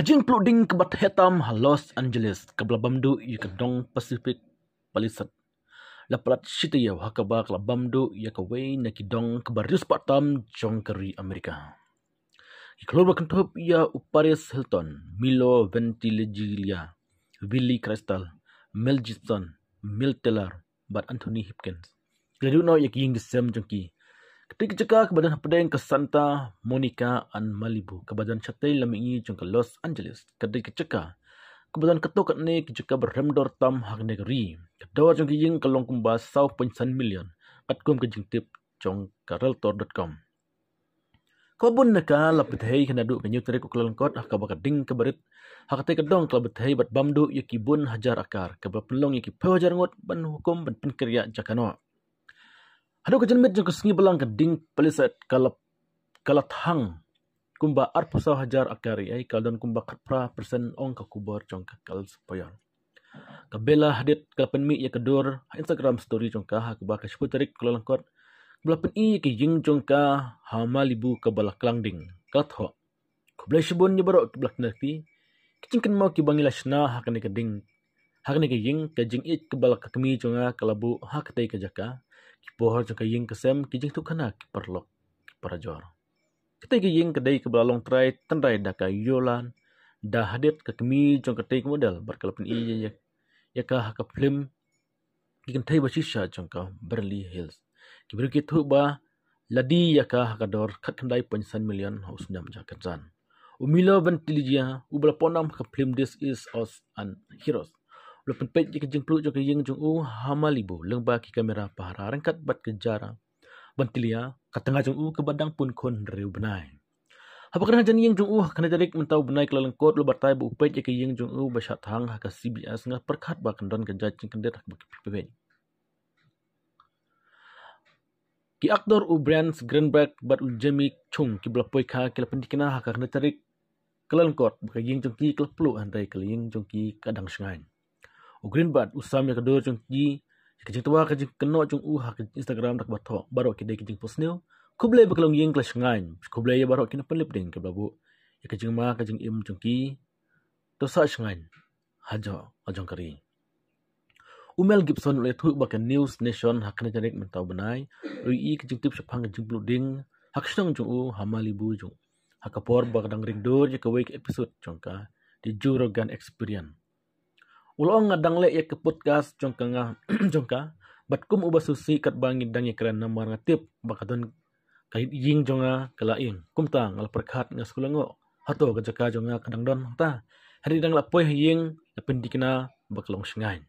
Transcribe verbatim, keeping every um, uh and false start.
Ka jingpluh ding kaba theh tam ha Los Angeles kaba la bam duh ïa ka dong Pacific Palisades la palat shi taïew ha kaba ka la bam duh ïa kawei na ki dong kaba riewspah tam jong ka ri Amerika. Ki khlur ba kynthup ïa u Paris Hilton, Milo Ventimiglia, Billy Crystal, Mel Gibson, Miles Teller bad Anthony Hopkins ki la duh noh ïa ki ïing ki sem jong ki. Katei ka jaka kaba don hapdeng ka Santa Monica and Malibu kaba don shatei lam mihngi jong ka Los Angeles ka dei ka jaka kaba don katto katne ki jaka ba rem dor tam ha kane ka ri. Ka dor jong ki ïing ka long kumba saw point san million, katkum ka jingtip jong ka Realtor dot com. Kaba bun na ka la pynthei ha naduh ka hynñiew tarik u Kyllalyngkot ha kaba ka ding kaba rit ha katei ka dong ka la pynthei bad bam duh ïa ki bun hajar akar kaba pynlong ïa ki phew hajar ngut ban hukum ban pynkynriah jaka noh. Haduh ka janmiet jong ka sngi Balang ka ding Palisades ka la ka la thang kumba arphew saw hajar akar ïa ka la don kumba khatphra percent, ong ka khubor jong ka Kal Spayar. Ka Bella Hadid ka la pynmih ïa ka dur ha Instagram story jong ka ha kaba ka shiphew tarik u Kyllalyngkot kaba la pyni ïa ka ïing jong ka ha Malibu kaba la klang ding. Ka la thoh, "Khublei shibun ïa baroh kiba la kynti, ki jingkynmaw kiba ngi la shna ha kane ka ding, ha kane ka ïing, ka jingïeit kaba la ka kmie jong nga ka la buh ha katei ka jaka, ki por jong ka ïing ka sem, ki jingïathuhkhana ki paralok ki parajor. Katei ka ïing ka dei kaba la long trai tynrai da ka Yolanda Hadid, ka kmie jong katei ka model, bad ka la pyni ïa, ïa ka ha ka phlim ki kynthei ba shisha jong ka Beverly Hills. Ki briew ki ïathuh ba la die ïa ka ha ka dor khatkhyndai point san million ha u snem jahkynsan." U Milo Ventimiglia, uba la pyndonkam ha ka phlim This Is Us and Heroes, u la pynpeit ïa ka jingpluh jong ka ïing jong u ha Malibu lyngba ki kamera pahara ryngkat bad ka Jara Ventimiglia, ka tnga jong u kaba dang pun khun hynriew bnai. Haba kren hajan ïing jong u ha ka khyndai tarik mynta u bnai u Kyllalyngkot, u la batai ba u peit ïa ka ïing jong u ba shah thang ha ka C B S, nga pyrkhat ba kan don ka jait jingkyndit ha kaba ki peit. Ki aktor u Brent Greenberg bad u Jamie Chung kiba la poi kha ki la pynthikna ha ka khyndai tarik u Kyllalyngkot ba ka ïing jong ki ka la pluh, hynrei ka ïing jong ki ka dang shngaiñ. U Greenberg u sam ïa ka dur jong ki ïa ka jingtwa ka jingkynnoh jong u ha ka Instagram da kaba thoh, "Baroh ki dei ki jingphohsniew. Khublei ba ka longïing ka la shngaiñ. Khublei ïa baroh ki nongpynlip ding kiba la buh ïa ka jingma ka jingim jong ki to sah shngaiñ ha jong, ha jong ka ri." U Mel Gibson u la ïathuh ba ka News Nation ha ka khyndai tarik mynta u bnai u la ïohi ka jingtip shaphang ka jingpluh ding ha ka shnong jong u ha Malibu jong, ha ka por ba ka dang ring dur ïa kawei ka episode jong ka The Joe Rogan Experience. U la ong, "Nga dang leh ïa ka podcast jong ka, nga jong ka bad kum uba sngewsih katba ngi dang ïakren, namar nga tip ba ka don ka ïing jong nga ka la ïeng. Kumta nga la pyrkhat, nga sngewlyngngoh, hato ka jaka jong nga ka dang don hangta? Hynrei dang la poi ha ïing la pynthikna ba ka long shngaiñ."